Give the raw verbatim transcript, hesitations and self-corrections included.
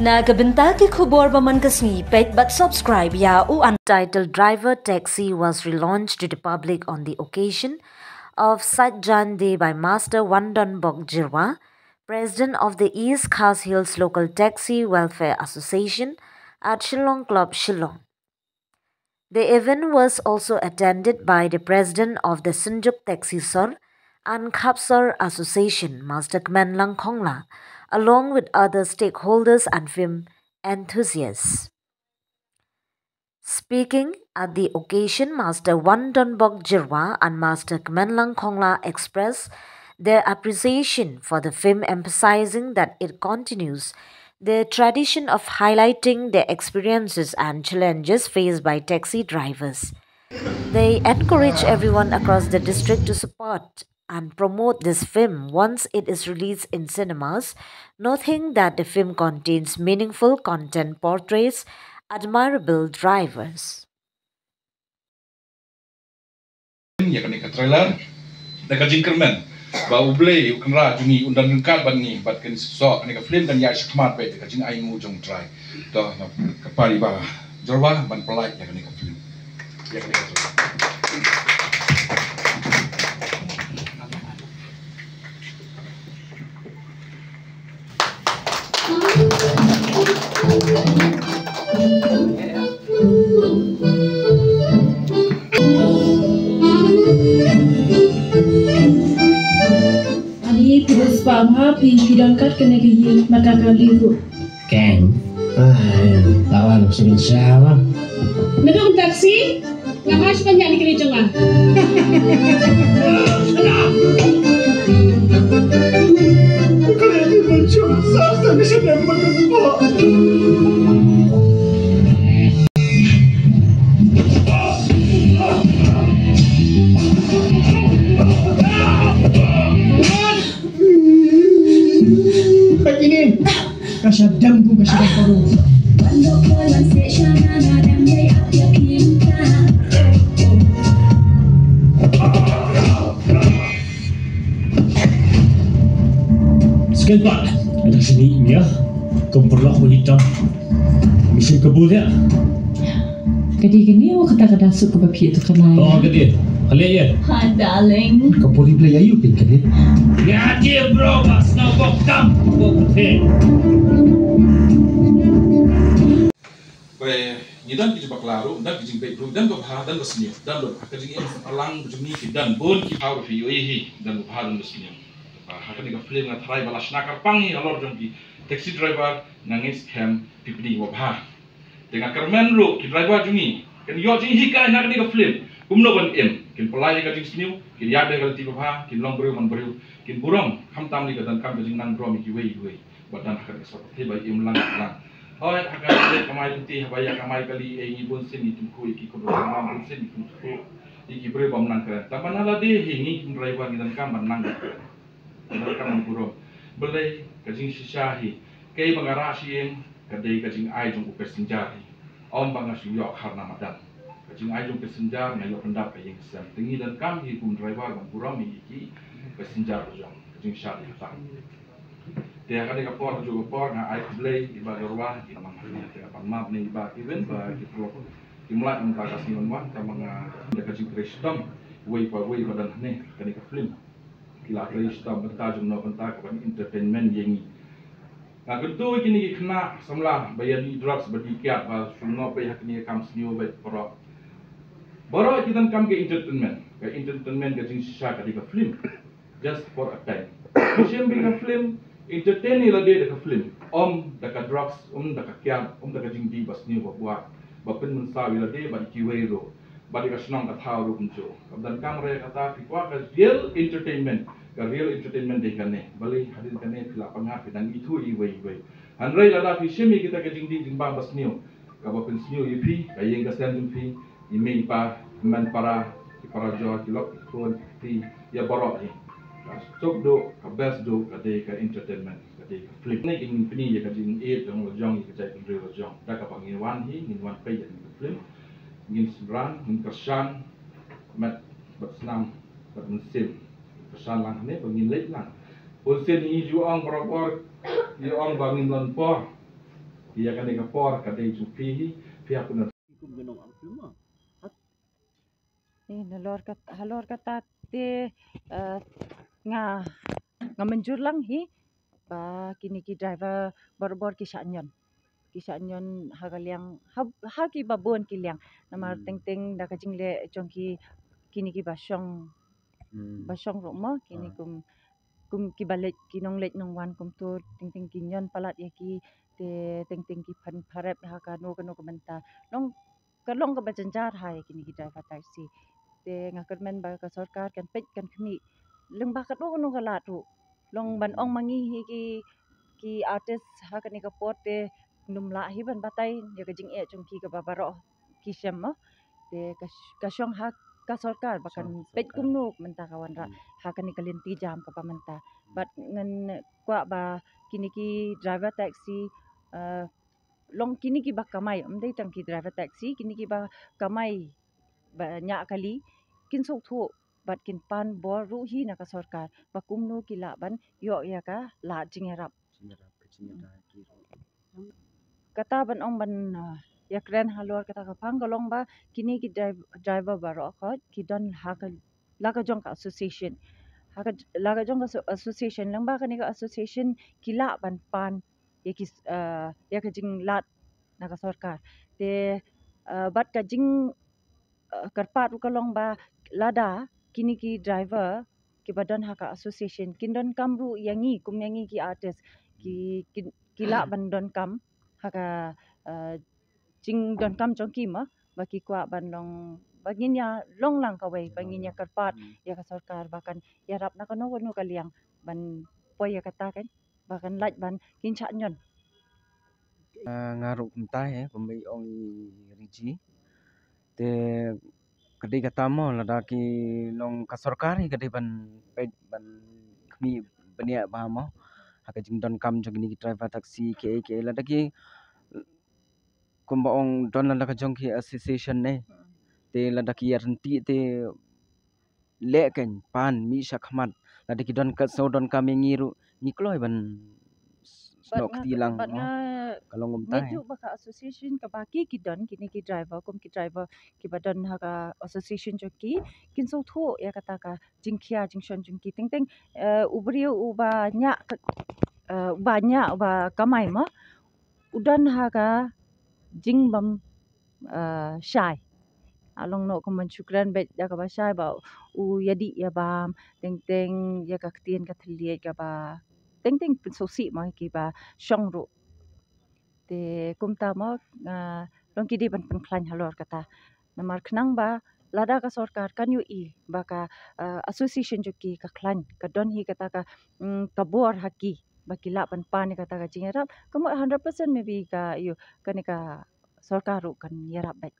Na ka bynta ki khubor ba man ka sngi, peit bad subscribe ïa u an. Title Driver Taxi was relaunched to the public on the occasion of Saitjaiñ Day by Master Wandonbok Jyrwa, President of the East Khasi Hills Local Taxi Welfare Association at Shillong Club, Shillong. The event was also attended by the President of the Synjuk Taxi Sor and Khap Sor Association, Master Kmenlang Khongla, along with other stakeholders and film enthusiasts. Speaking at the occasion, Master Wandonbok Jyrwa and Master Kmenlang Khongla expressed their appreciation for the film, emphasizing that it continues the tradition of highlighting the experiences and challenges faced by taxi drivers. They encourage everyone across the district to support and promote this film once it is released in cinemas, noting that the film contains meaningful content portrays admirable drivers. Ïa kane ka trailer da ka jingkyrmen ba U Blei U Kynrad jong ngi un don ryngkat bad ngi, bad kan suk kane ka film kan ïaid shakhmat bad ka jingainguh jong U Trai. To, ka pari ba Jyrwa ban pynlait ïa kane ka film. Ïa kane ka film. Ani, terus paham ha, pi, pi dangkat kene ke yin, mata kali ru. Keng. Ai, tawan sibin syawa. Medung taksi, nga mas banyak ni kene jong nga. Ka shah dam kum ka shah dam paru. Sekali pat, ada sini ya. Kum perlu aku hitam. Mesti kebul ya. Ka dei kane, oh, kata ka dang suk kaba phi tu kane. Oh, ka dei. Ka leh ïa. Hi, darling. Ka pori blei ayu pyn ka dei. Ïa dei, bro, bas na bok tam. Bok te. Ba ngi don ki jingbakla ruh, don ki jingbeit ruh, don ba bha, don ba sniew, don ba, ka jingim lang ba jong ngi ki don bun ki phaw ruh phi ïohi hi, don ba bha, don ba sniew. Ba ha kane ka film nga tharai ba la shna kyrpang hi halor jong ki taxi driver, nga ngeit skhem phi pyni ba bha. Te nga kyrmen ruh ki driver jong ngi kin ïoh jinghikai na kane ka film kumno ban im, kin pynlait ïa ka jingsniew, kin ïaid da ka lynti ba bha, kin long briew man briew, kin burom khamtam ïa ka donkam ka jingnang burom ïa kiwei ïa kiwei. Ba don ha kane ka sor pyrthei ba im lang lang. Hooid, ha kane ka kamai lynti, haba ïa kamai kali, eh, ngi bun sien ngi kyntu ïa ki khun bymman, bun sien ngi kyntu ïa ki briew bym nang kren. Tangba na lade hi ngi kum driver ngi donkam ban nang kren. Ngi donkam ban burom. Balei, ka jingshisha hi, kaei ba nga rah sha ïing ka dei ka jingai jong u passenger hi. Ym ba nga shu ïoh khar na madan. Ka jingai jong u passenger nga ïoh pyndap ka ïing ka sem. Te ngi donkam hi kum driver ban burom ïa ki passenger ba jong. Ka jingshisha hi kata. Te ha kane ka por, ha kajuh ka por nga ai khublei ïa i Bah Jyrwa, ïa i Bah Map ne i Bah Kevin, ba ki paralok kim lait mynta ka sngi ban wan, tangba nga da ka jingtrei shitom wei pa wei ba don hangne ha kane ka film. Ki la trei shitom bynta jong no bynta ka ban entertainment ïa ngi. Nga kyntu ïa kine ki khynnah samla ba ïa die drugs ba die kiad ba shu ngop beit ha kane ka kam sniew beit baroh. Baroh ki donkam ka entertainment, ka entertainment ka jingshisha ka dei ka film. Just for a time. Shisha ba ka film, entertain ïa lade da ka film. Ym da ka drugs, ym da ka kiad, ym da ka jingdih ba sniew ba buaid. Ba pynmynsaw ïa lade bad ïa kiwei ruh. Bad ïa ka shnong ka thaw ruh kumjuh. Ka donkam re kata phi kwah ka real entertainment. Ka real entertainment dei kane. Balei hadien kane phi la pyngngad phi dang ithuh iwei iwei. Hynrei lada phi shim ïa kita ka jingdih jingbam ba sniew. Kaba pynsniew ïa phi, ka ïing ka sem jong phi, i mei i pa, i hynmen para, ki para jor, ki lok ki khun, ki kti, ïa baroh hi. Ka suk duh, ka best duh, ka dei ka entertainment, ka dei ka film. Ne ngin pyni ïa ka jingïeit jong la jong, ïa ka jaitbynriew la jong. Da kaba ngin wan hi, ngin wan peit ïa ka film. Ngin synran, ngin kyrshan, met bad snam, bad mynsiem. Kyrshan lang hangne, ba ngin leit lang. Bun sien ngi ju ong barabor, ju ong ba ngin don por. Ïa kane ka por ka dei jong phi hi, phi hap ban Kum ka nong ang film ah. Ni nalor kat halor kata te, eh, nga nga mynjur lang hi ba kine ki driver barabor ki shah ñion. Ki shah ñion ha ka liang ha, ha ki babun ki liang. Namar Hmm. teng teng da ka jingleh jong ki kine ki ba shong Hmm. ba shong ruh mo kine Ah. kum kum ki ba leit ki nongleit nongwan kumtu teng teng ki ñion palat ïa ki te teng teng ki phan pharep ha kano kano ka bynta. Long ka long kaba jynjar ha ïa kine ki driver taxi. Te nga kyrmen ba ka sorkar kan peit kan khmih lyngba kano kano ka lad ruh. Long ban ong ma ngi hi ki, ki artist ha kane ka por te ngim lah hi ban batai ïa ka jingeh jong ki kaba baroh ki shem mo. Te ka sh-, ka shong ha ka sorkar ba kan Shong peit sorkar. Kumno mynta ka wanrah Hmm. ha kane ka lynti jam kaba mynta. Bad ngan kwah ba kine ki driver taxi, eh, long kine ki ba kamai, ym dei tang ki driver taxi, kine ki ba kamai ba ñiah kali, kin sngewthuh bad kin pan bor ruh hi na ka sorkar ba kumno ki lah ban ïoh ïa ka lad jingïarap. Jingïarap ka jingïada ki ruh. Kata ban ong ban, ah, ïakren halor kata ka phang ka long ba kine ki driv-, driver baroh khoit ki don ha ka, la ka jong ka association. Ha ka, la ka jong ka so-, association, lyngba kane ka association ki lah ban pan ïa ki s-, ah, ïa ka jinglad na ka sorkar. Te, ah, bad ka jing, ah, kyrpad ruh ka long ba lada kine ki driver kiba don ha ka association kin donkam ruh ïa ngi kum ïa ngi ki artist ki, ki, ki lah ban donkam ha ka, ah, jingdonkam jong ki mo ba ki kwah ban long ba ngin ïa long lang kawei ba ngin ïa kyrpad Hmm. ïa ka sorkar ba kan ïarap na kano kano ka liang ban poi ïa kata kan ba kan lait ban kin shah ñion. Ah, nga ruh kumta hi kumba i ong i Riji. Te ka dei kata mo lada ki long ka sorkar hi ka dei ban peit ban khmih bniah bha mo ha ka jingdonkam jong kine ki driver taxi kiei kiei lada ki kumba ong don lada ka jong ki association ne. Hmm. Te lada ki ïaryntih te leh kan pan mih shakhmat lada ki don ka sngewdonkam ïa ngi ruh ngi kloi ban s-, Bad snoh nga, kti lang bad mo. Nga Ka long kumta ngeit hi. Ruh ba ka association kaba ki ki don kine ki driver kum ki driver kiba don ha ka association jong ki kin sngewthuh ïa kata ka jingkhia jingshon jong ki teng teng, eh, u briew uba ñiah ka, eh, uba ñiah uba kamai mo u don ha ka jingbym, eh, shai. Ah, long noh kumban shu kren beit da kaba shai ba u ïadih ïa bam teng teng ïa ka ktien ka thylliej kaba teng teng pynsngewsih mo kiba shong ruh. Te kumta mo, ah, long ki dei ban pynkhlaiñ halor kata. Namar khnang ba lada ka sorkar kan ïohi ba ka, ah, association jong ki ka khlaiñ ka don hi kata ka, mm, ka bor ha ki ba ki lah ban pan ïa kata ka jingïarap ka mut hundred percent maybe ka ïoh kane ka sorkar ruh kan ïarap beit.